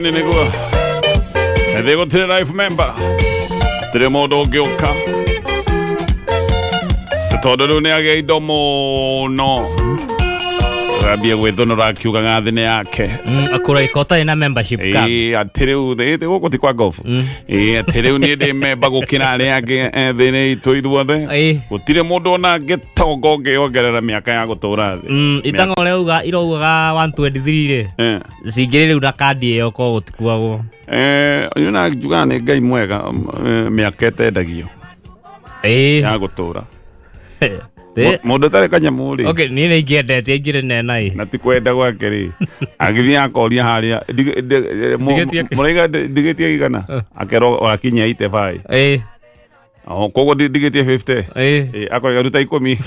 Nĩguo thĩ gũtirĩ life member, tirĩ mũndũ ũngĩũka tondũ rĩu nĩ agĩa indo mũno, ambie gwĩthũnũra akiugaga thĩ nĩ yake. Akũra ũtarĩ na membership card. Ĩĩ, atĩ rĩu thĩ gũkũ ti kwa ngobu. Ĩĩ, atĩ rĩu niĩ ndĩ memba gũkĩra arĩa angĩ thĩ nĩ itũ ithuothe. Gũtirĩ mũndũ ona angĩtonga ũngĩongerera mĩaka ya gũtũra thĩ. Itang'a ũrĩa uga iraugaga 123 rĩ, cingĩrĩ rĩu na kandi ĩyo ko gũtikuagwo. Ũyũ na njugaga nĩ Ngai mwega, mĩaka ĩtendagio ya gũtũra. Mũndũ ũtarĩ kanyamũ rĩ. Okay, niĩ nĩ ingĩendete ingĩrĩ nena ĩ. Na ti kwenda gwake rĩ, agĩthiĩ akoria harĩa Ndigĩtie- mũraiga ndigĩtie igana, akerwo wakinyia 85. Oh, koguo ndigĩtie 50. Akoiga ruta 10.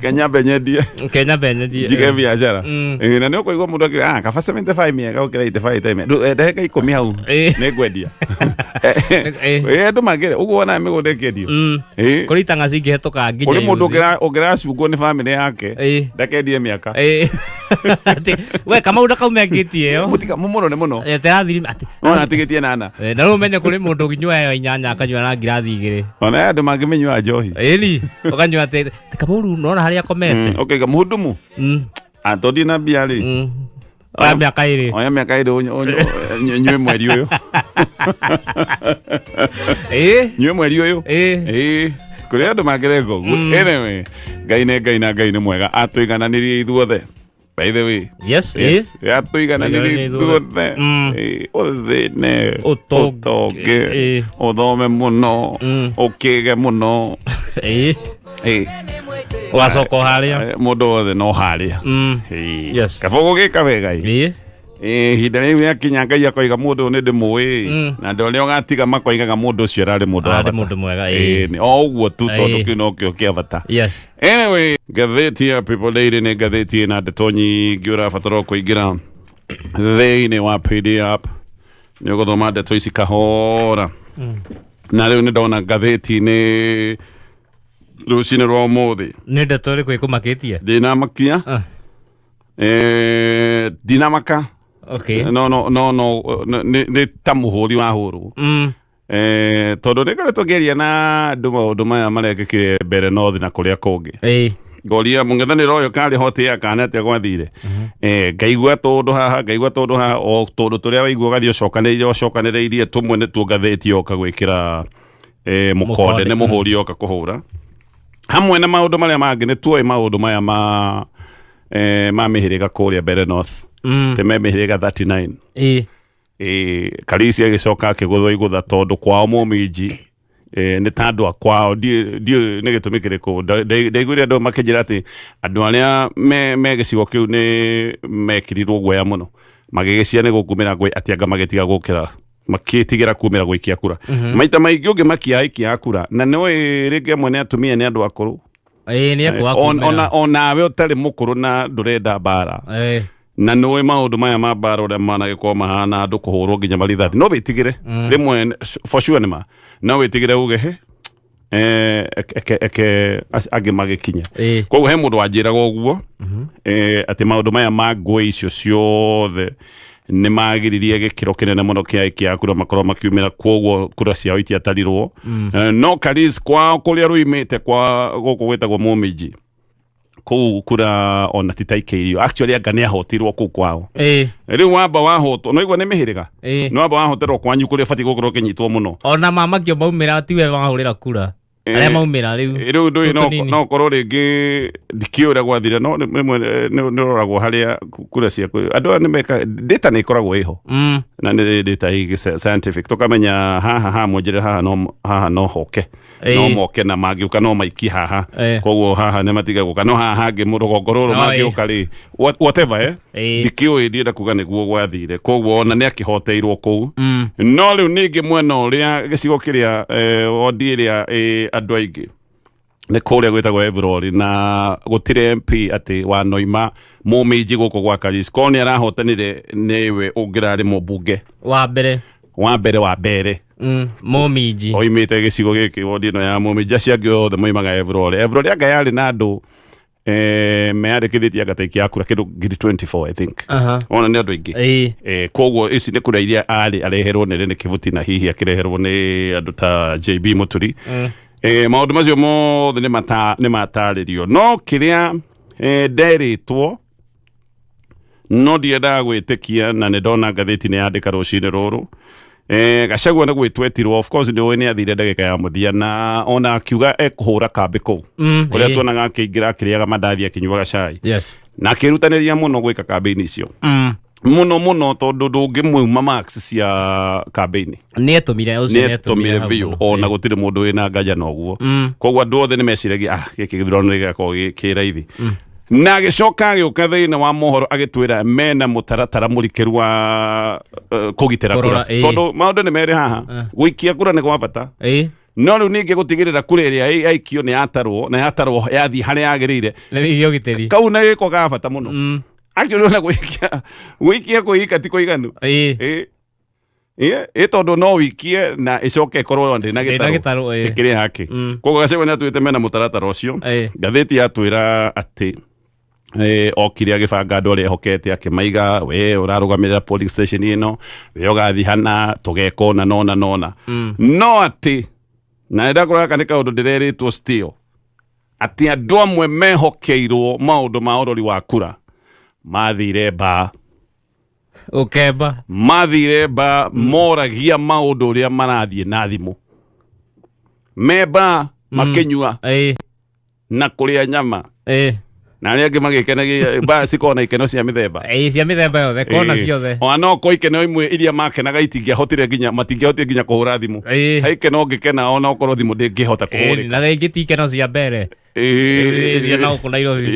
Kenya mbenyendie. Kenya mbenyendie. Njige biacara. Na nĩ ũkũigua mũndũ akiuga, ah, kaba 75 mĩega gũkĩra 85 ĩtarĩ mĩega. Ndeheka 10 hau nĩ ngwendia. Andũ mangĩre ũguo wonaga mĩgũnda ĩkĩendio. Kũrĩ itang'a cingĩhetũka nginya Kũrĩ mũndũ yuthi. ũngĩracungwo nĩ bamĩrĩ yake ndakendie mĩaka. Atĩ, we Kamau ndakaume ngĩti ĩyo. Mũtiga mũmũrore mũno. Terathiri atĩ Nona atigĩtie nana. Na rĩu ũmenye kũrĩ mũndũ ũngĩnyua ĩyo inyanya akanyua na ngirathi igĩrĩ. Ona andũ mangĩmĩnyua njohi. Ĩni ũkanyua atĩ ti Kamau rĩu nona harĩa akomete. Ũkaiga mũhudumu. Atondie na mbia rĩ. Oya mĩaka ĩrĩ. Oya mĩaka ĩrĩ nyue mweri ũyũ. Nyue mweri ũyũ. Kũrĩ andũ mangĩreka ũguo. Anyway, Ngai nĩ Ngai na Ngai nĩ mwega, atũigananĩrie ithuothe. By the way. Yes. Yes. Atũigananĩrie ithuothe. Ũthĩne. Ũtonge. Ũtonge. Ũthome mũno. Ũkĩge mũno. Ũgacoka o harĩa. Mũndũ wothe no harĩa. Yes. Kaba gũgĩka wega ĩ. Ihinda rĩu rĩakinya Ngai akoiga mũndũ ũyũ nĩ ndĩmũĩ, na andũ arĩa ũgatiga makoigaga mũndũ ũcio ararĩ mũndũ wa Ararĩ bata. mũndũ mwega, ĩĩ. Nĩ o ũguo tu tondũ Ĩĩ. kĩu nokĩo kĩa bata. Yes. Anyway, ngathĩti ya People Daily nĩ ngathĩti ĩna ndeto nyingĩ, ũrabatara kũingĩra thĩinĩ wa PD app nĩ ũgũthoma ndeto ici kahora. Na rĩu nĩ ndona ngathĩti-inĩ rũcinĩ rwa ũmũthĩ. Nĩ ndeto ĩrĩkũ ĩkũmakĩtie? Ndinamakia. Ndinamaka. No no no no nĩ ta mũhũri wa hũrwo. Tondũ nĩ ngoretwo ngĩaria na andũ maũndũ maya marekĩkire mbere North na kũrĩa kũngĩ. Ngoria mũng'ethanĩro ũyũ karĩ hoti ya kana atĩa gwathire. Ngaigua tũndũ haha, ngaigua tũndũ haha, o tũndũ tũrĩa waigua ũgathiĩ ũcokanĩrĩire ũcokanĩrĩirie tũmwe nĩtuo ngathĩti yoka gwĩkĩra mũkonde Mũkonde, nĩ mũhũri yoka kũhũra. Hamwe na maũndũ marĩa mangĩ nĩ tuoĩ maũndũ maya ma ma mĩhĩrĩga kũrĩa mbere North. Tĩ me mĩhĩrĩga 39. Karisi agĩcoka akĩgũthwo igũtha tondũ kwao Mũminji nĩ ta andũ a kwao, ndiũĩ nĩ gĩtũmi kĩrĩkũ. Ndaiguire andũ makĩnjĩra atĩ andũ arĩa me gĩcigo kĩu nĩ mekĩrirwo guoya mũno magĩgĩcia nĩ gũkumĩra ngũĩ, atĩ anga magĩtiga gũkĩra, makĩtigĩra kumĩra gũikia kura. Maita maingĩ ũngĩmakia aikia a kura, na nĩũĩ rĩngĩ amwe nĩ atumia, nĩ andũ akũrũ. Ĩĩ, nĩ ekwaga kumĩra. Onawe ũtarĩ mũkũrũ na ndũrenda mbara na nĩũĩ maũndũ maya ma mbara ũrĩa managĩkorwo mahana, andũ kũhũrwo nginya marithathi, no wĩtigĩre rĩmwe, for sure nĩ ma no wĩtigĩre uge he eke angĩ magĩkinya. Koguo he mũndũ wanjĩraga ũguo, atĩ maũndũ maya ma ngũĩ icio ciothe nĩ magiririe gĩkĩro kĩnene mũno kĩa aikia a kura makorwo makiumĩra, koguo kura ciao itiatarirwo. No Karis kwao kũrĩa ruimĩte kwa gũkũ gwĩtagwo Mũminji kũu kura ona titaikĩirio, actually anga nĩ ahotirwo kũu kwao. Rĩu wamba wahotwo no igua nĩ mĩhĩrĩga. No wamba wahoterwo kwanyu kũrĩa ũbatiĩ gũkorwo ũkĩnyitwo mũno. Ona mamakio maumĩra tiwe wahũrĩra kura. Arĩa maumĩra rĩu. Rĩu ndũĩ no Tũtũnini. No korwo rĩngĩ ndikĩũĩ ũrĩa gwathire, no rĩmwe nĩ ũroragwo harĩa kura ciaku andũ aya nĩ meka data nĩ ĩkoragwo ĩho. Na nĩ data ĩgĩ scientific, tũkamenya haha haha mwenjere haha no haha no hoke no moke na mangĩũka no maikie haha. Koguo haha nĩ matiga gũka, no haha hangĩ rũgongo rũrũ No, mangĩũka rĩ, whatever. Ndikĩũĩ, ndienda kuga nĩguo gwathire, koguo ona nĩ akĩhoteirwo kũu. No rĩu ningĩ mwena ũrĩa gĩcigo kĩrĩa wodi ĩrĩa andũ aingĩ nĩ kũrĩa gwĩtagwo Evrori na gũtirĩ MP atĩ wanoima Mũminji gũkũ gwa Karis, korwo nĩ arahotanire nĩwe ũngĩrarĩ mũmbunge wa mbere. Wa mbere wa mbere. Mũminji. Oimĩte gĩcigo gĩkĩ, wodi ĩno ya Mũminji. Acio angĩ othe moimaga Evrori. Evrori anga yarĩ na andũ Meyandĩkithĩtie anga ta aikia a kura kĩndũ 24,000, I think. Ona nĩ andũ aingĩ. Koguo ici nĩ kura iria arĩ areherwo nĩ Rene Kĩbuti na hihi akĩreherwo nĩ andũ ta JB Mũturi. Maũndũ macio mothe nĩ matarĩrio, no kĩrĩa nderĩtwo no ndiendaga gwĩtĩkia, na nĩ ndona ngathĩti nĩ yandĩka rũcinĩ rũrũ, Gachagua nĩ gwĩtwetirwo. Of course nĩ ũĩ nĩ athire ndagĩka ya mũthia na ona akiuga ekũhũra kambĩ kũu kũrĩa tuonaga akĩingĩra akĩrĩaga mandathi, akĩnyuaga cai na akĩrutanĩria mũno gwĩka kambĩini icio mũno mũno, tondũ ndũngĩmwĩuma marks cia kambĩini. Nĩ etũmire ũcio. Nĩ etũmire biũ, ona gũtirĩ mũndũ wĩna nganja na ũguo. Koguo andũ othe nĩ meciragia, ah, gĩkĩ gĩthurano nĩ gĩgakorwo gĩ raithi, na agĩcoka agĩũka thĩinĩ wa mohoro agĩtwĩra mena mũtaratara mũrikĩru wa kũgitĩra Kũrora, kura, tondũ maũndũ nĩ merĩ haha. Gũikia kura nĩ gwa bata, no rĩu ningĩ gũtigĩrĩra kura ĩrĩa yaikio nĩ yatarwo na yatarwo yathiĩ harĩa yagĩrĩire. Nĩ wĩgiĩ ũgitĩri. Kau nĩ gĩko ga bata mũno. Actually, ona gũikia kwĩika ti kũiganu. Ĩ tondũ no wikie na ĩcoke ĩkorwo ndĩ na Ndĩ na gĩtarũ gĩtarũ, ĩĩ. Ĩkĩrĩ haki. Koguo Gachagua nĩ atuĩte mena mũtaratara ũcio. Ngathĩti yatwĩra atĩ okire agĩbanga andũ arĩa ehokete, akĩmaiga, we ũrarũgamĩrĩra polling station ĩno, we ũgathiĩ hana, tũgeka ũna nona nona. No atĩ na ndakora gaka nĩ kaũndũ ndĩrerĩtwo still, atĩ andũ amwe mehokeirwo maũndũ ma ũrori wa kura mathire mbaa. Ũkemba. Mathire mba, moragia maũndũ ũrĩa marathiĩ na thimũ me mba makĩnyua na kũrĩa nyama na arĩa angĩ magĩkenagia mba cikoragwo na ikeno cia mĩthemba. Ĩĩ, cia mĩthemba yothe, kona ciothe. Ona no ko ikeno imwe iria makenaga itingĩahotire nginya, matingĩahotire nginya kũhũra thimũ. He ikeno ũngĩkena ona okorwo thimũ ndĩngĩhota kũhũrĩka. Na rĩngĩ ti ikeno cia mbere. Cia na gũkũ Nairobi.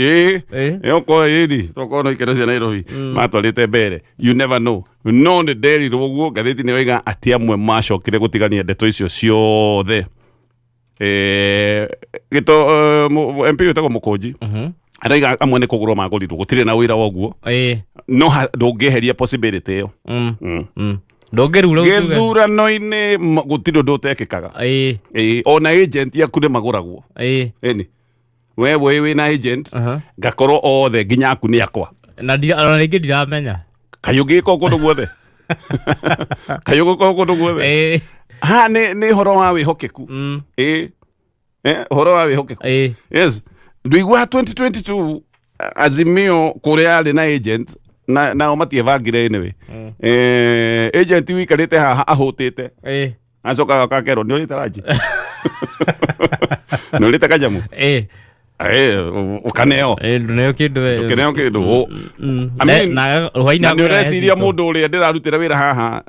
Okorwo ĩni tokorwo no ikeno cia Nairobi matwarĩte mbere, you never know. No nĩ nderirwo ũguo, ngathĩti nĩ yoiga atĩ amwe macokire gũtigania ndeto icio ciothe. Gĩto MP wĩtagwo Mũkũnji araiga amwe nĩ kũgũrwo magũrirwo, gũtirĩ na ũira wa ũguo. No ndũngĩeheria possibility ĩyo. Ndũngĩrura utuge. Gĩthurano-inĩ gũtirĩ ũndũ ũtekĩkaga. Ona agent aku nĩ magũragwo. Ĩni we wĩ na agent, ngakorwo othe nginya aku nĩ akwa. Na ona rĩngĩ ndiramenya. Kaĩ ũngĩka kũndũ guothe, kaĩ ũgũkorwo kũndũ guothe. Ha nĩ ũhoro wa wĩhokeku. Ĩĩ. Ũhoro wa wĩhokeku. Yes, ndũigua 2022 Azimio kũrĩa arĩ na agent na nao matiebangire. Anyway, agent wikarĩte haha ahũtĩte, acoka agoka akerwo, nĩ ũrĩte ranji, nĩ ũrĩte kanyamu? Ũkaneo. Ndũneo kĩndũ we. Ndũkĩneo kĩndũ. I mean, na hwainĩ na nĩ agũra ũreciria citũ. Mũndũ ũrĩa ndĩrarutĩra wĩra haha,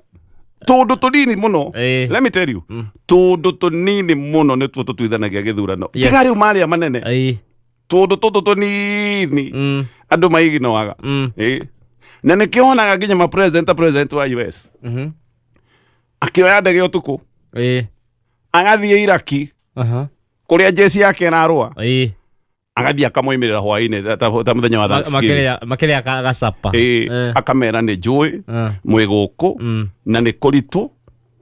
tũndũ tũnini mũno. Let me tell you, tũndũ tũnini mũno nĩtuo tũtuithanagia gĩthurano. Tiga rĩu marĩa manene. Tũndũ tũtũ tũnini andũ maiginoaga. Na nĩkĩo wonaga nginya ma president, ta president wa US, akĩoya ndege ũtukũ, agathiĩ Iraki kũrĩa jeshi yake ĩrarũa, agathiĩ akamoimĩrĩra hwaĩ-inĩ ta mũthenya wa Thanksgiving. Makĩrĩa gacapa. Akamera nĩ njũĩ mwĩ gũkũ na nĩ kũritũ,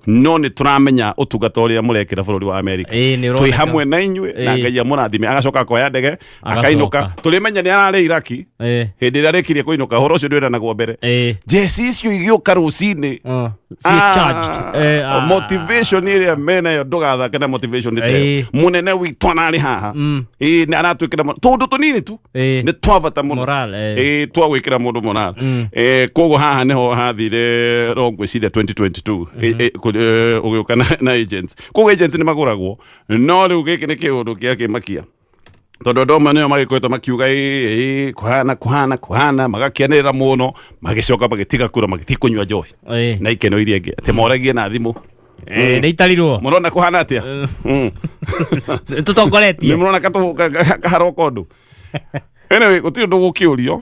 no nĩ tũramenya ũtungata ũrĩa mũrekĩra bũrũri wa Amerika. Nĩ twĩ ũroneka. Hamwe na inyuĩ na Ngai amũrathime. Agacoka akoya ndege Agacoka. akainũka. Tũrĩmenya nĩ ararĩ Iraki hĩndĩ ĩrĩa arĩkirie kũinũka. Ũhoro ũcio ndwĩranagwo mbere. Njeci icio igĩũka rũcinĩ, Ciĩ charged. Motivation ĩrĩa menayo, ndũgathake na motivation ĩyo. Mũnene witũ ararĩ haha. Nĩ aratwĩkĩra mũno. Tũndũ tũnini tu nĩ twa bata mũno. Morale. Twa gwĩkĩra mũndũ moral. Koguo haha nĩho hathire ro ngwĩciria 2022. Ũgĩũka na agents, koguo agents nĩ magũragwo. No rĩu gĩkĩ nĩ kĩũndũ kĩa kĩmakia, tondũ andũ amwe nĩo magĩkoretwo makiuga ĩ ĩ kũhana kũhana kũhana, magakĩanĩrĩra mũno, magĩcoka magĩtiga kura, magĩthiĩ kũnyua njohi na ikeno iria ingĩ, atĩ moragie na thimũ. Nĩ itarirwo. Mũrona kũhana atĩa? Nĩ tũtongoretie. Nĩ mũrona kaharoka ũndũ? Anyway, gũtirĩ ũndũ gũkĩũrio,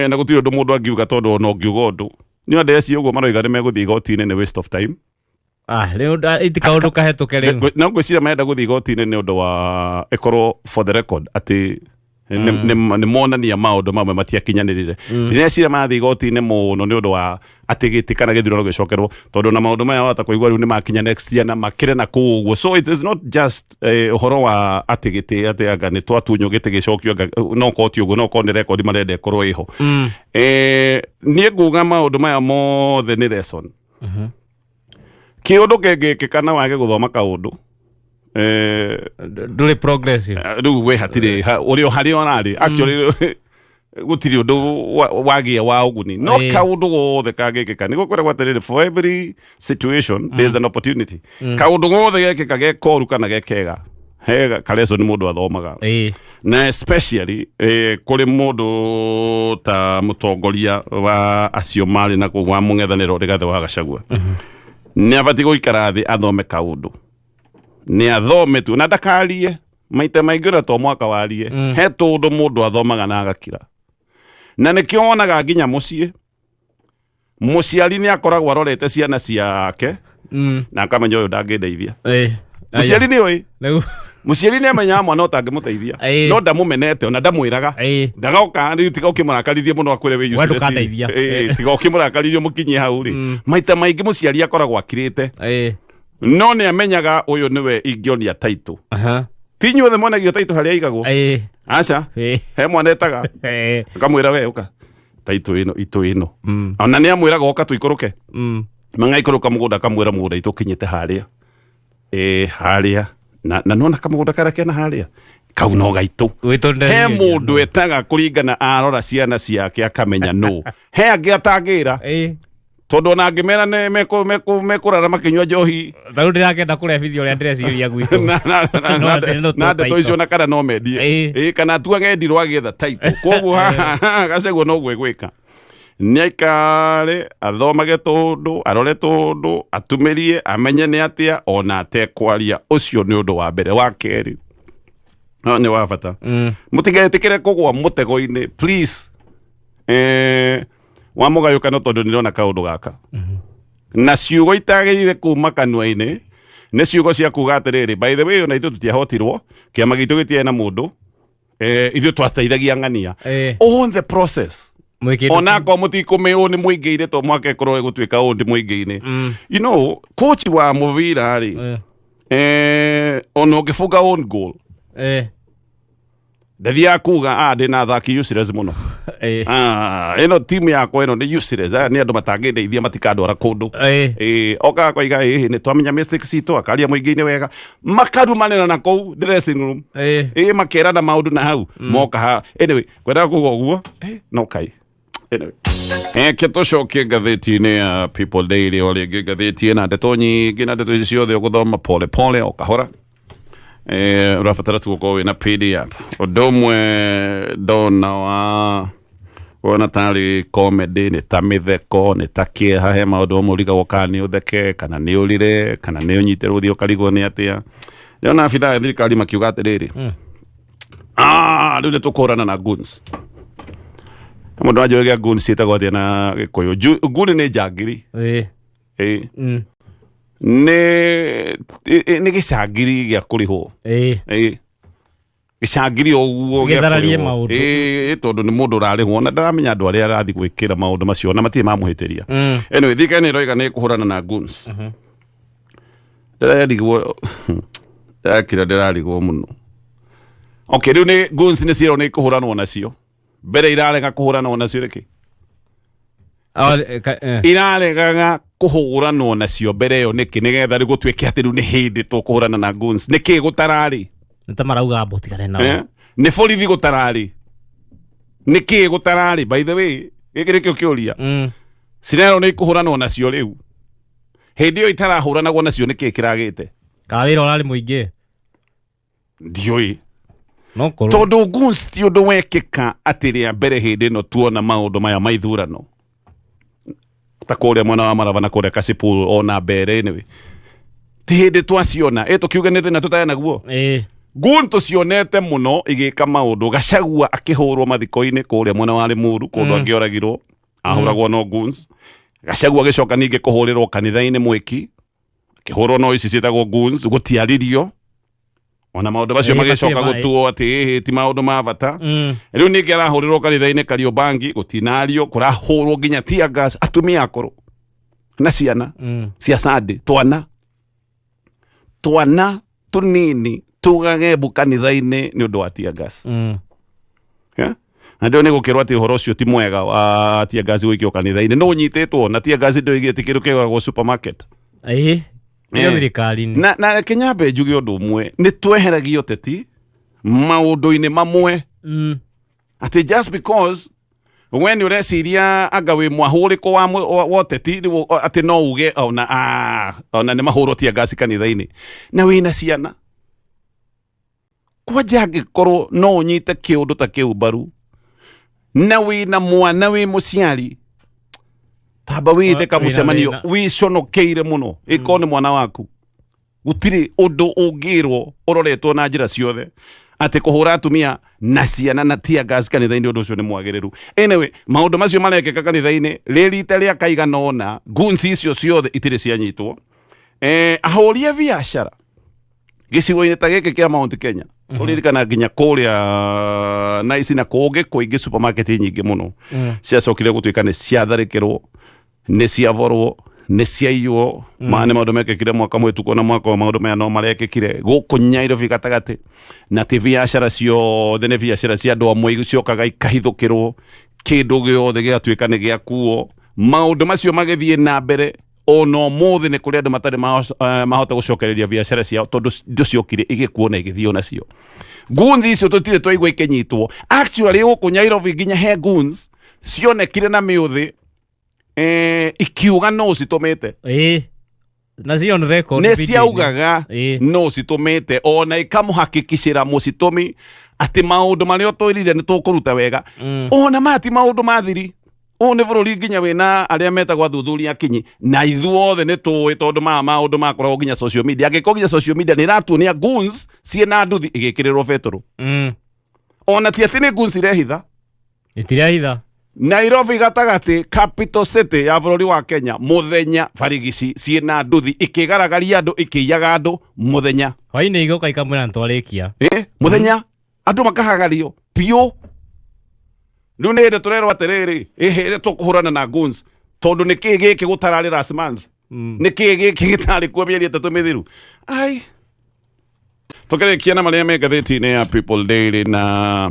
na gũtirĩ ũndũ mũndũ angiuga, tondũ ona ũngiuga ũndũ nĩ andũ acio ũguo maroiga nĩ megũthiĩ igoti-inĩ, nĩ waste of time. Ah, rĩu iti kaũndũ kahĩtũke rĩu. No ngwĩciria marenda gũthiĩ igoti-inĩ nĩ ũndũ wa ĩkorwo for the record atĩ Nĩ monania maũndũ mamwe matiakinyanĩrire. Ndineciria mathiĩ igoti-inĩ mũno nĩ ũndũ wa atĩ gĩtĩ kana gĩthurano gĩcokerwo, tondũ na maũndũ maya wahota kũigua rĩu nĩ makinya next year na makĩre na kũu ũguo. So it is not just ũhoro wa atĩ gĩtĩ, atĩ anga nĩ twatunywo gĩtĩ gĩcokio, anga no korwo ti ũguo, no korwo nĩ rekondi marenda ĩkorwo ĩho. Niĩ nguga maũndũ maya mothe nĩ lesson. Kĩũndũ kĩngĩkĩka na wage gũthoma kaũndũ, Ndũrĩ progressive. Rĩu we hatirĩ ũrĩ o harĩa ũrarĩ actually, gũtirĩ ũndũ wagĩa wa ũguni no kaũndũ gothe kangĩkĩka nĩguo kwĩragwo atĩrĩrĩ, for every situation there's an opportunity. Kaũndũ gothe gekĩka, ge koru kana ge kega, he ka lesson mũndũ athomaga. Na especially kũrĩ mũndũ ta mũtongoria wa acio marĩ na kũu wa mũng'ethanĩro Rigathĩ wa Gachagua, nĩ abatiĩ gũikara thĩ athome kaũndũ, nĩ athome tu na ndakarie maita maingĩ ũrĩa to mwaka warie. He tũndũ mũndũ athomaga na agakira, na nĩkĩo wonaga nginya mũciĩ mũciari nĩ akoragwo arorete ciana ciake na akamenya ũyũ ndangĩndeithia. Mũciari nĩ ũĩ. Rĩu Mũciari nĩ amenyaga mwana ũtangĩmũteithia, no ndamũmenete ona ndamwĩraga. Ndagoka rĩu, tiga ũkĩmũrakaririe mũno akwĩre wĩ We useless. ndũkandeithia. Tiga ũkĩmũrakaririe mũkinyie hau rĩ, maita maingĩ mũciari akoragwo akirĩte, no nĩ amenyaga ũyũ nĩwe ingĩonia taitũ. Ti inyuothe monagio taitũ harĩa igagwo. Aca. He mwana etaga, akamwĩra, "We ũka taitũ ĩno, itũ ĩno." Ona nĩ amwĩraga, "Ũka tũikũrũke." Magaikũrũka mũgũnda, akamwĩra, "Mũgũnda itũ ũkinyĩte harĩa, harĩa na nona kamũgũnda karĩa kena harĩa kau no gaitũ." He mũndũ etaga kũringana arora ciana ciake akamenya no he angĩ atangĩra, tondũ ona angĩmera nĩ mekũrara makĩnyua njohi. Tarĩu ndĩrakenda kũrebithia ũrĩa ndĩreciria gwitũ. Na No, atĩ no na ndeto taitũ. icio na kana no mendie. Kana atuage ndirwo agĩetha taitũ. Koguo haha Gachagua noguo egwĩka, nĩ aikare athomage tũndũ, arore tũndũ, atumĩrie, amenye nĩ atĩa ona atekwaria. Ũcio nĩ ũndũ wa mbere. Wa kerĩ, no nĩ wa bata, mũtigetĩkĩre kũgwa mũtego-inĩ please, wa mũgayũkano, tondũ nĩndĩrona kaũndũ gaka na ciugo itagĩrĩire kuma kanua-inĩ nĩ ciugo cia kuga atĩrĩrĩ, "By the way, ona ithuĩ tũtiahotirwo, kĩama gitũ gĩtiarĩ na mũndũ, ithuĩ twateithagia ng'ania." On the process, Mwĩkĩndũ. Onakorwo mũtikũmĩ ũũ nĩ mũingĩ-inĩ, to mwaka ĩkorwo ĩgũtuĩka ũũ ndĩ mũingĩ-inĩ. Coach wa mũbira rĩ, ona ũngĩbunga own goal, ndathiaga kuga, "Ah, ndĩna athaki useless mũno. Ah, ĩno timu yakwa ĩno nĩ useless. Aya nĩ andũ matangĩndeithia, matikandwara kũndũ." Okaga koiga, "Ĩhĩ, nĩ twamenya mistakes citũ," akaria mũingĩ-inĩ wega, makarumanĩra na kũu dressing room. Makerana maũndũ na hau moka ha. Anyway, kwendaga kuga ũguo, no kai anyway. Eke tũcokie ngathĩti-inĩ ya People Daily o rĩngĩ, ngathĩti ĩna ndeto nyingĩ, na ndeto ici ciothe ũgũthoma pole pole, o kahora. Ũrabatara tu gũkorwo wĩna PDF. Ũndũ ũmwe ndona wa wona tarĩ comedy, nĩ ta mĩtheko, nĩ ta kĩeha, he maũndũ mamwe ũrigagwo kana nĩ ũtheke kana nĩ ũrĩre kana nĩ ũnyite rũthiĩ ũkarigwo nĩ atĩa. Ndĩrona abithaa a thirikari makiuga atĩrĩrĩ, "Ah, rĩu nĩ tũkũhũrana na goons." Mũndũ wanjũĩ gĩa goons ciĩtagwo atĩa na Gĩkũyũ? Goon nĩ njangiri. Nĩ gĩcangiri gĩa kũrĩhwo. Gĩcangiri o ũguo gĩa Gĩthararie kũrĩhwo. maũndũ. Tondũ nĩ mũndũ ũrarĩhwo na ndaramenya andũ arĩa arathiĩ gwĩkĩra maũndũ macio na matirĩ mamũhĩtĩria. Anyway, thirikari nĩ ĩroiga nĩ ĩkũhũrana na goons. Ndĩrarigwo, ndĩrakira, ndĩrarigwo mũno. Okay, rĩu nĩ goons nĩ ciĩrwo nĩ ikũhũranwo nacio, mbere irarega kũhũranwo nacio nĩkĩ? Oh, Iraregaga kũhũranwo nacio mbere ĩyo nĩkĩ, nĩgetha rĩu gũtuĩke atĩ rĩu nĩ hĩndĩ tũkũhũrana na goons? Nĩkĩ gũtararĩ? Nĩ ta marauga mbo tigane nao. Nĩ borithi gũtararĩ, nĩkĩ gũtararĩ? By the way, gĩkĩ nĩkĩo kĩũria. Cirero nĩ ikũhũranwo nacio rĩu, hĩndĩ ĩyo itarahũranagwo nacio nĩkĩ kĩragĩte? Kana wĩra ũrarĩ mũingĩ. Ndiũĩ. No korwo. Tondũ goons ti ũndũ wekĩka atĩ rĩa mbere hĩndĩ ĩno tuona maũndũ maya ma ithurano, ta kũrĩa mwena wa Maraba na kũrĩa Kasipul, ona mbere anyway ti hĩndĩ twaciona. Ĩ tũkiuge nĩ thĩna tũtarĩ naguo? Gun tũcionete mũno igĩka maũndũ. Gachagua akĩhũrwo mathiko-inĩ kũrĩa mwena wa Limuru, kũndũ angĩoragirwo, ahũragwo no goons. Gachagua agĩcoka ningĩ kũhũrĩrwo kanitha-inĩ mwĩki, akĩhũrwo no ici ciĩtagwo goons, gũtiaririo. Ona maũndũ macio Ĩĩ, magĩcoka matirĩ gũtuo atĩ ĩhĩ ti maũndũ ma bata. Rĩu ningĩ arahũrĩrwo kanitha-inĩ Kariobangi, gũtinario, kũrahũrwo nginya tear gas atumia akũrũ na ciana cia Sunday, twana twana tũnini tũgage mbu kanitha-inĩ nĩ ũndũ wa tear gas. Yeah? Na ndio nĩ gũkĩrwo atĩ ũhoro ũcio ti mwega wa tear gas gũikio kanitha-inĩ, no ũnyitĩtwo na tear gas ndũigĩte kĩndũ kĩgũragwo supermarket. Ĩĩ, ĩyo Eh. thirikari-inĩ. Na reke nyambe njuge ũndũ ũmwe, nĩ tweheragia ũteti maũndũ-inĩ mamwe, atĩ just because we nĩ ũreciria anga wĩ mwahũrĩko wa ũteti rĩu atĩ no uge ona ona nĩ mahũrwo tear gas kanitha-inĩ na wĩna ciana. Kwanja angĩkorwo no ũnyite kĩũndũ ta kĩu mbaru na wĩna mwana wĩ mũciari, tamba wĩte kamũcemanio wĩna- wĩconokeire mũno, ĩkorwo nĩ mwana waku. Gũtirĩ ũndũ ũngĩrwo ũroretwo na njĩra ciothe atĩ kũhũra atumia na ciana na tear gas kanitha-inĩ ũndũ ũcio nĩ mwagĩrĩru. Anyway, maũndũ macio marekĩka kanitha-inĩ rĩ rita rĩa kaigana ũna, guns icio ciothe itirĩ cianyitwo. Ahũri a biacara gĩcigo-inĩ ta gĩkĩ kĩa Mount Kenya, ũririkana nginya kũrĩa Nice na kũngĩ kũingĩ, supermarket nyingĩ mũno ciacokire gũtuĩka nĩ ciatharĩkĩrwo, nĩ ciaborwo, nĩ ciaiywo. Maya nĩ maũndũ mekĩkire mwaka mũhĩtũku, na mwaka ũyũ maũndũ maya no marekĩkire gũkũ Nairobi gatagatĩ, na ti biacara ciothe, nĩ biacara cia andũ amwe ciokaga ikahithũkĩrwo, kĩndũ gĩothe gĩgatuĩka nĩ gĩakuo. Maũndũ macio magĩthiĩ na mbere ona ũmũthĩ nĩ kũrĩ andũ matarĩ mahota gũcokereria biacara ciao tondũ indo ciokire igĩkuo na igĩthiĩ onacio. Goons icio tũtirĩ twaigua ikĩnyitwo. Actually gũkũ Nairobi nginya he goons cionekire na mĩũthĩ, ikiuga no citũmĩte. Ĩĩ, na cio on record nĩ video-inĩ. Ciaugaga no citũmĩte, ona ikamũhakikicĩra mũcitũmi atĩ maũndũ marĩa ũtwĩrire nĩ tũkũruta wega. Ona maya ti maũndũ ma thiri. Ũyũ nĩ bũrũri nginya wĩna arĩa metagwo athuthuria akinyi, na ithuothe nĩ tũĩ tondũ maya maũndũ makoragwo nginya social media. Angĩkorwo nginya social media nĩ ĩratuonia goons ciĩna nduthi igĩkĩrĩrwo betũrũ, ona ti atĩ nĩ goons irehitha. Itirehitha. Nairobi gatagatĩ, capital city ya bũrũri wa Kenya, mũthenya barigici ciĩna nduthi ikĩgaragaria andũ, ikĩiyaga andũ mũthenya. Hwainĩ igoka ikamwĩra nĩtwarĩkia. Mũthenya andũ makahagario biũ. Rĩu nĩ hĩndĩ tũrerwo atĩrĩrĩ, ĩhĩ rĩ tũkũhũrana na goons, tondũ nĩ kĩĩ gĩkĩ gũtararĩ last month, nĩ kĩĩ gĩkĩ gĩtarĩ kuo mĩeri 3 mĩthiru? Ai, tũkĩrĩkia na marĩa me ngathĩti-inĩ ya People Daily, na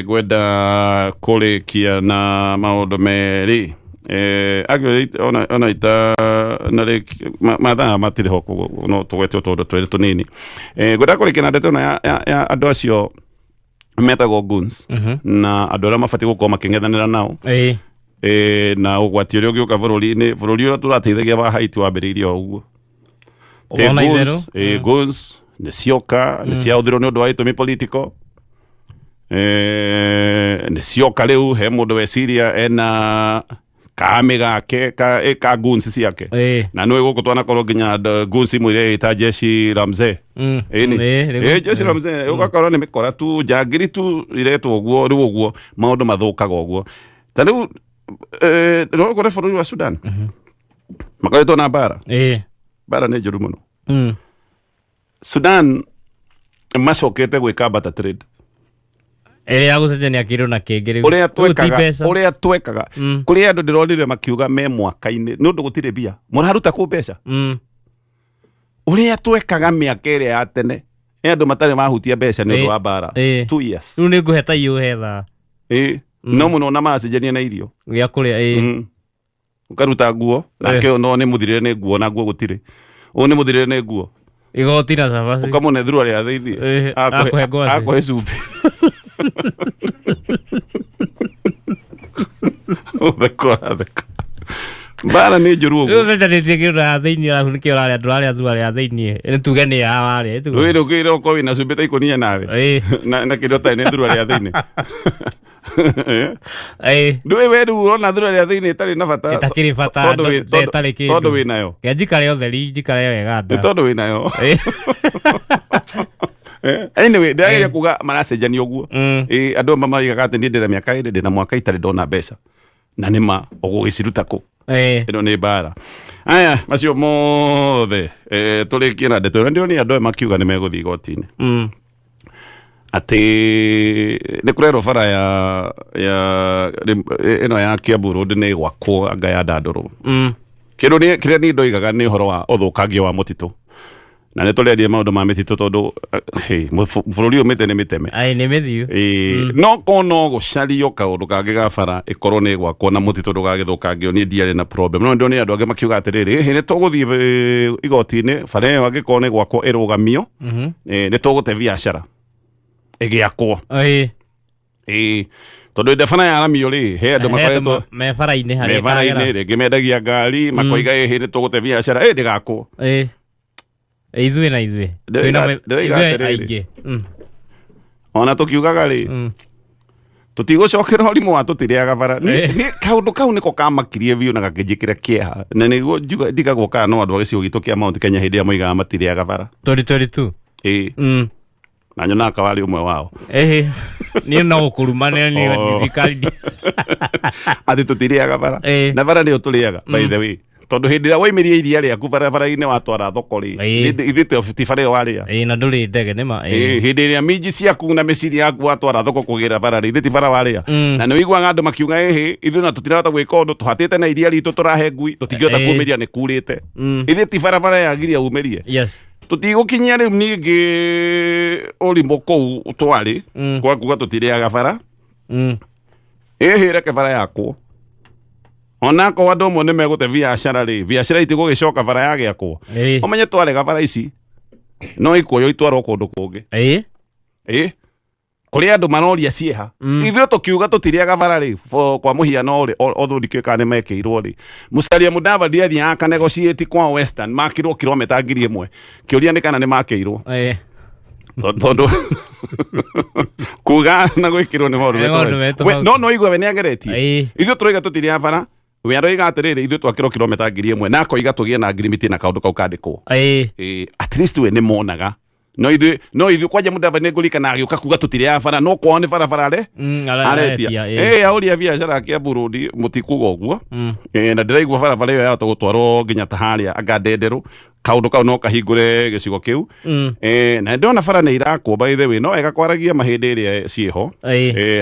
ngwenda kũrĩkia na maũndũ merĩ. Actually, ona ita na rĩki mathaa matirĩ ho, koguo no tũgwete tũndũ twĩrĩ tũnini. Ngwenda kũrĩkia na ndeto ĩno ya andũ acio metagwo goons na andũ arĩa mabatiĩ gũkorwo makĩng'ethanĩra nao, na ũgwati ũrĩa ũngĩũka bũrũri-inĩ. Bũrũri ũrĩa tũrateithagia wa Haiti wambĩrĩirie o ũguo. Te Ona goons, itherũ. Goons nĩ cioka, nĩ ciahũthĩrwo nĩ ũndũ wa itũmi political, nĩ cioka. Rĩu he mũndũ weciria ena kamĩ gake ka goons ciake, na nĩ gũkũ twanakorwo nginya goons imwe iria ĩta jeshi la mzee. Ĩni. Rĩu. Jeshi la mzee, ũgakora nĩ mĩkora tu, njangiri tu iretwo ũguo. Rĩu ũguo maũndũ mathũkaga ũguo. Ta rĩu rĩu kũrĩ bũrũri wa Sudan makoretwo na mbara. Mbara nĩ njũru mũno. Sudan macokete gwĩka barter trade. Ĩrĩa ya gũcenjania kĩndũ na kĩngĩ rĩu. Ũrĩa Rĩu ti twekaga mbeca. Ũrĩa twekaga, kũrĩ andũ ndĩronire makiuga me mwaka-inĩ nĩ ũndũ gũtirĩ mbia, mũraruta kũ mbeca? Ũrĩa twekaga mĩaka ĩrĩa ya tene, nĩ andũ matarĩ mahutia mbeca nĩ ũndũ wa mbara. 2 years. Rĩu nĩ ngũhe ta iũhetha. No mũno na maracenjania na irio. Gĩa kũrĩa, ĩĩ. Ũkaruta nguo nake ũyũ, no nĩ mũthirĩre nĩ nguo, na nguo gũtirĩ, ũyũ nĩ mũthirĩre nĩ nguo. Igoti na cabaci. Ũkamũne thurua rĩa thĩiniĩ. Akũhe ngwacĩ. Akũhe cumbĩ. Ũtheka ũratheka, mbara nĩ njũru Rĩu ũguo. ũcenjanĩtie kĩndũ na thĩiniĩ, arabu nĩkĩo ũrarĩa, ndũrarĩa thurua rĩa thĩiniĩ, nĩ tuge nĩ ya warĩa nĩ tuge. Wĩrĩ ũkĩra ũkorwo wĩna cumbĩ ta ikũnia nawe na kĩndũ ũtarĩ nĩ thurua rĩa thĩiniĩ. Ndũĩ we rĩu ũrona thurua rĩa thĩiniĩ ĩtarĩ na bata. Ĩtakĩrĩ bata, Tondũ ĩtarĩ kĩndũ. Tondũ wĩnayo. Kĩa njikare ũtheri, njikare wega nĩ nda. Tondũ wĩnayo. Anyway, ndĩrageria kuga maracenjania ũguo. Andũ amwe marigaga atĩ niĩ ndĩna mĩaka 2, ndĩna mwaka itarĩ ndona mbeca, na nĩ ma ũgũgĩciruta kũ? Ĩno nĩ mbara. Aya macio mothe tũrĩkie na ndeto ĩno. Ndĩronire andũ aya makiuga nĩ megũthiĩ igoti-inĩ atĩ nĩ kũrerwo bara ya ĩno ya Kiambu Road nĩ ĩgwakwo anga ya Dandũrũ. Kĩndũ kĩrĩa niĩ ndoigaga nĩ ũhoro wa ũthũkangia wa mũtitũ, na nĩ tũrĩaria maũndũ ma mĩtitũ tondũ hey, bũrũri ũyũ mĩtĩ nĩ mĩteme. Ai, nĩ mĩthiu. Ĩĩ, no ko no gũcario kaũndũ kangĩ ga bara ĩkorwo nĩ gwakwo na mũtitũ ndũgagĩthũkangio, niĩ ndiarĩ na problem. No ndĩronire andũ angĩ makiuga atĩrĩrĩ, ĩhĩ, nĩ tũgũthiĩ igoti-inĩ, bara ĩyo angĩkorwo nĩ gwakwo ĩrũgamio, nĩ tũgũte biacara ĩgĩakwo. Ĩĩ, tondũ ĩndĩ bara yaramio rĩ, he andũ He andũ makoretwo me bara-inĩ harĩa me bara-inĩ, ĩkagera. rĩngĩ mendagia ngari, makoiga ĩhĩ, nĩ tũgũte biacara ĩ ndĩgakwo. Ĩĩ. Ithuĩ na ithuĩ Ndĩroiga- Twĩna ndĩroiga ithuĩ atĩrĩrĩ. aingĩ. Ona tũkiugaga rĩ, tũtigũcokera ũrimũ wa tũtirĩaga bara. Nĩ kaũndũ kau nĩko kamakirie biũ na gakĩnjĩkĩra kĩeha, na nĩguo ndigagwo kana no andũ a gĩcigo gitũ kĩa Mount Kenya hĩndĩ ĩrĩa moigaga matirĩaga bara. 2022. Ĩĩ. Na nyonaga kawarĩ ũmwe wao. Ĩhĩ, niĩ no gũkũruma nĩ Oh. thirikari Atĩ tũtirĩaga bara. Na bara nĩyo tũrĩaga, by the way, tondũ hĩndĩ ĩrĩa waimĩria iria rĩaku barabara-inĩ watwara thoko rĩ, ithuĩ ti bara ĩyo warĩa. Ĩĩ, na ndũrĩ ndege nĩma. Hĩndĩ ĩrĩa minji ciaku na mĩciri yaku watwara thoko kũgĩra bara rĩ, ithuĩ ti bara warĩa. Na nĩ ũiguaga andũ makiuga ĩhĩ, ithuĩ na tũtirahota gwĩka ũndũ, tũhatĩte na iria ritũ tũrahe ngui, tũtingĩhota kumĩria nĩ kurĩte. Ithuĩ ti barabara yagiria umĩrie. Tũtigũkinyia rĩu ningĩ ũrimũ kũu twarĩ kwa kuga tũtirĩaga bara. Ĩhĩ, reke bara yakwo, onakorwo andũ amwe nĩ megũte biacara rĩ, biacara itigũgĩcoka bara yagĩakwo. Ũmenye twarega bara ici no ikuoywo itwarwo kũndũ kũngĩ. Ĩ kũrĩ andũ maroria ciĩha. Ithuĩ tũkiuga tũtirĩaga bara rĩ, kwa mũhiano rĩ, although ndikĩũĩ kana nĩ mekĩirwo rĩ, Musalia Mudavadi athiaga akanegotiate kwa Western makĩrwo kilomita 1000. Kĩũria nĩ kana nĩ makĩirwo. Tondũ kuga na gwĩkĩrwo nĩ maũndũ Nĩ maũndũ me tofauti. No igua we nĩ ageretie. Ithuĩ tũroiga tũtirĩa bara, we aroiga atĩrĩrĩ, ithuĩ twakĩrwo kilomita 1000, na akoiga tũgĩe na ngirimiti na kaũndũ kau kandĩkwo. At least we nĩ monaga, no ithuĩ kwanja Mudavadi nĩ ngũririkana agĩũka kuga tũtirĩ bara, no kwao nĩ barabara re aretia. Ĩ ahũri a biacara a Kiambu Road mũtikuga ũguo. Na ndĩraigua barabara ĩyo yahota gũtwarwo nginya ta harĩa anga Ndenderũ, kaũndũ kau no kahingũre gĩcigo kĩu. Na ndĩrona bara nĩ irakwo, by the way, no wega kwaragia mahĩndĩ ĩrĩa ciĩho.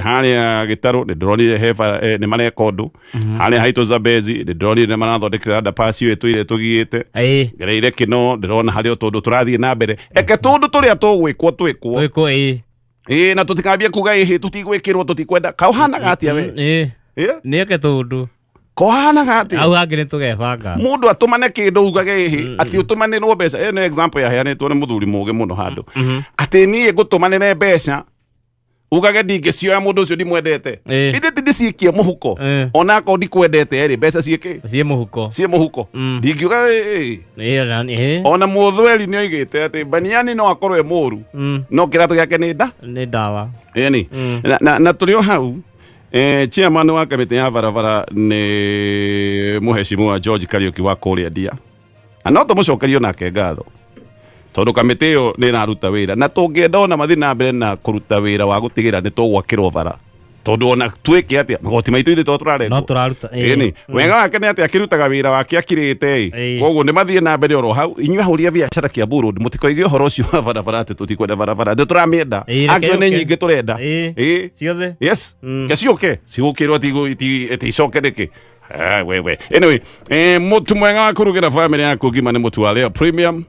Harĩa Gĩtarũ nĩ ndĩronire he bara, nĩ mareka ũndũ harĩa haitũ Zambezi, nĩ ndĩronire nĩ marathondekera underpass ĩyo ĩtũire tũgiĩte. Ngereire kĩno, ndĩrona harĩ o tũndũ tũrathiĩ na mbere. Eke tũndũ tũrĩa tũgwĩkwo twĩkwo. Twĩkwo, ĩĩ. Ĩĩ, na tũtikambie kuga ĩhĩ, tũtigwĩkĩrwo, tũtikwenda. Kaũhanaga atĩa we? Ĩĩ. Nĩ eke tũndũ. Kũhanaga atĩa? Hau hangĩ nĩ tũgebanga. Mũndũ atũmane kĩndũ ugage ĩhĩ, atĩ ũtũmanĩrwo mbeca. Ĩyo nĩ example yaheanĩtwo nĩ mũthuri mũgĩ mũno handũ, atĩ niĩ ngũtũmanĩre mbeca ugage ndingĩcioya, mũndũ ũcio ndimwendete. Ithe ti ndĩcikie mũhuko? Onakorwo ndikwendete rĩ, mbeca ciĩkĩ? Ciĩ mũhuko. Ciĩ mũhuko. Ndingiuga ĩ. Ĩĩ, Ona mũthweri nĩ oigĩte atĩ baniani no akorwo e mũru, no kĩratũ gĩake nĩ nda Nĩ ndawa. Ĩni. Na tũrĩ o hau, chairman wa kamĩtĩ ya barabara nĩ mũheshimiwa George Kariuki wa kũrĩa Ndia, na no tũmũcokerie nake ngatho tondũ kamĩtĩ ĩyo nĩ ĩraruta wĩra, na tũngĩenda ona mathiĩ na mbere na kũruta wĩra wa gũtigĩrĩra nĩ tũgwakĩrwo bara, tondũ ona twĩke atĩa magoti maitũ ithuĩ to tũrarengwo. No tũraruta, ĩĩ. Ĩni, wega wake nĩ atĩ akĩrutaga wĩra wake akirĩte ĩ. Koguo nĩ mathiĩ na mbere oro hau. Inyuĩ ahũri a biacara Kiambu Road, mũtikoige ũhoro ũcio wa barabara atĩ tũtikwenda barabara, atĩ tũramĩenda. Ĩĩ, reke Angĩkorwo nĩ yũke. nyingĩ tũrenda. Ĩĩ. Ciothe. Yes. Ke ciũke cigũkĩrwo atĩ icoke nĩkĩ? Ah, wewe, anyway, mũtu mwega wa kũrugĩra bamĩrĩ yaku ngima nĩ mũtu wa Leo Premium.